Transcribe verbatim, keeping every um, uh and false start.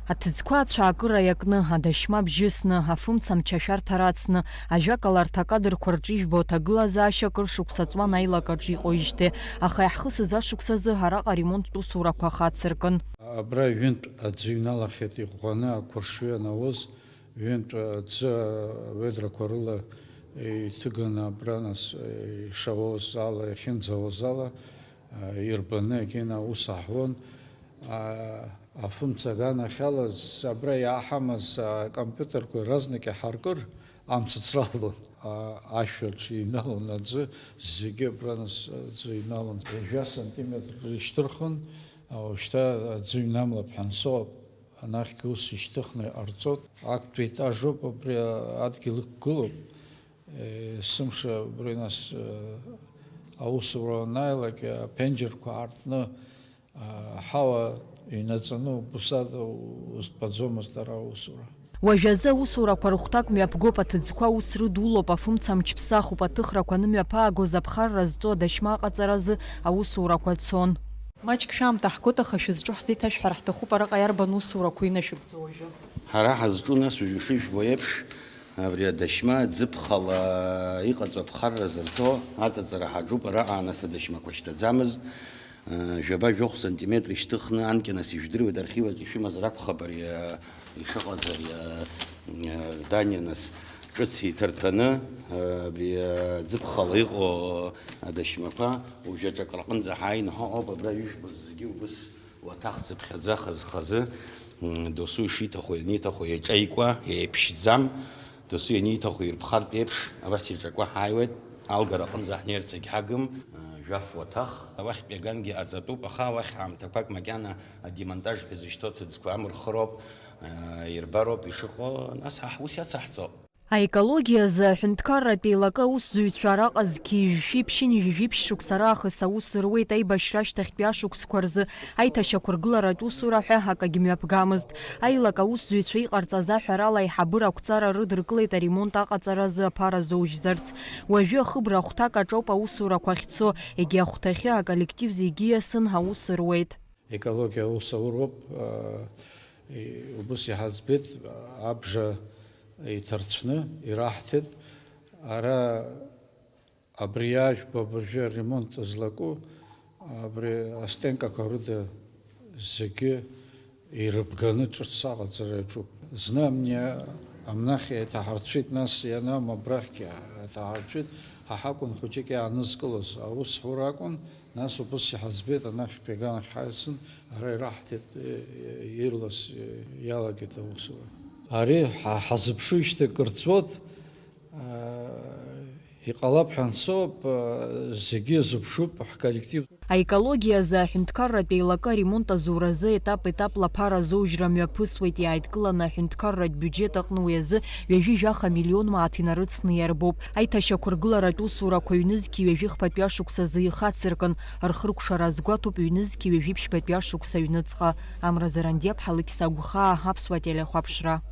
Аҭыӡқәа ацәаакыра иакны, адашьма бжьысны, афымца мчашәарҭа рацны, ажәакала, арҭ акадрқәа рҿы ижәбо аҭагылазаашьа акыр шықәса ҵуан аилак аҿы иҟоижьҭеи, аха иаҳхысыз ашықәсазы араҟа аремонттә усурақәа хацыркын. Абра ҩынтә аӡы иҩналахьеит иӷәӷәаны ақәыршҩы анауз, ҩынтә аӡы ведрақәа рыла иҭыганы абра нас ишауаз ала, иахьынӡауаз ала, ирбаны егьина аус аҳуан. А, афымца аганахьала з-, абра иааҳамаз акомпиутерқәа разнак иҳаркыр, амца ацралон. А, ашәаҿ иҩналон аӡы, зегьы абра нас аӡы иҩналон. Ҩажәа сантиметр ишьҭырхын, а, уажәшьҭа аӡы ҩнамлап ҳәа ансоуп, анахьгьы ус ишьҭыхны иҟарҵот. Актәи етажоуп абри адгьыл ықәгылоуп. Есымша убри нас, э, аусура анааилак, аԥенџьырқәа аартны, а, аҳауа иҩнаҵаны убыс ада узтәаӡомызт ара аусура. Уажәазы аусурақәа рыхәҭак мҩаԥгоуп, аҭыӡқәа аус рыдулоуп, афымца мчԥсахуп, аҭыхрақәа анымҩаԥаагоз аԥхарра зҵо адашьма аҟаҵаразы аусурақәа цон. Маҷк шәаамҭа ҳгоит, аха шәызҿу ҳзеиҭашәҳәар ҳҭахуп, араҟа иарбан усурақәоу инашәыгӡо уажәы? Ҳара ҳазҿу нас уажәы ишыжәбо еиԥш, абри адашьма ӡыԥхала иҟаҵо аԥхарра зырҭо аҵаҵара ҳаҿуп, араҟа нас адашьмақәа шьҭаӡамызт. Жәаба-жәохә сантиметр ишьҭыхны, анкьа нас ижәдыруеит, архиваҿ ишәымазар акәхап ари, ишыҟаз ари, здание нас ҿыц иҭарҭәаны, абри ӡыԥхала иҟоу адашьмақәа уажәаҿ акраҟынӡа ҳааины ҳаҟоуп, абра ижәбоз зегьы убыс. Уаҭах цыԥхьаӡа хаз-хазы, м, досу ишиҭаху ианиҭаху иаҿаикуа, еиԥшьӡам, досу ианиҭаху ирԥхартә еиԥш, абас иҿакуа ҳааиуеит, алгара аҟынӡа ҳнеирц егьҳагым, ы, жәаф уаҭах. Уахьтәи агангьы аҵатәуп, аха уахь аамҭақәак макьана адемонтаж ҳәа изышьҭоу аҭыӡқәа амырхыроуп, ы, ирбароуп ишыҟоу, нас ҳа ҳус иацаҳҵо. Аекологиазы аҳәынҭқарратә еилакы аусзуҩцәа араҟа зқьи жәшәи ԥшьынҩажәи жәиԥшь шықәса раахыс аус руеит, аибашьра ашьҭахьтәи ашықәсқәа рзы аиҭашьақәыргыларатә усура ҳәа акагьы мҩаԥгамызт. Аилак аусзуҩцәа иҟарҵаз аҳәарала, аиҳабыра ақәҵара рыдыркылеит аремонт аҟаҵаразы аԥара зоужьзарц. Уажәы ахыбра ахәҭак аҿоуп аусурақәа ахьцо, егьи ахәҭахьы аколлектив зегьы иасын аус руеит. Екологиа аус ауроуп, а, и-, убыс иҳаӡбеит, абжа иҭарцәны ираҳҭеит. Ара абри ажәба абыржәы аремонт злаку, абри астенкақәа рыда зегьы ирыбганы ҿыц аҟаҵара иаҿуп. Зны амни амнахь еиҭаҳарцәит, нас ианам абрахьгьы еиҭаҳарцәит, ҳа ҳакәын хәыҷык иаанызкылоз, аус ҳур акәын, нас убыс иҳаӡбеит, анахьтәи аганахь ҳаиасын, ара ираҳҭеит, э, э, ирлас, э, иалагеит аусура. Ари ҳа-, ҳазыԥшуижьҭеи кыр ҵуеит, э, иҟалап ҳәа ансоуп, э, зегьы иазыԥшуп ҳколлектив. Аекологиазы аҳәынҭқарратә еилакы аремонт азуразы етап-етапла аԥара азоужьра мҩаԥысуеит, иааидкыланы аҳәынҭқарратә биуџьет аҟны уи азы ҩажәи жәаха миллион мааҭ инарыцны иарбоуп. Аиҭашьақәыргыларатә усурақәа ҩнызқьи ҩажәи хԥатәи ашықәсазы ихацыркын, рхыркәшара азгәаҭоуп ҩнызқьи ҩажәи ԥшьбатәи ашықәса аҩныҵҟа. Амра Заранди-аԥҳа, Алықьса Гәхаа, Аԥсуа телехәаԥшра.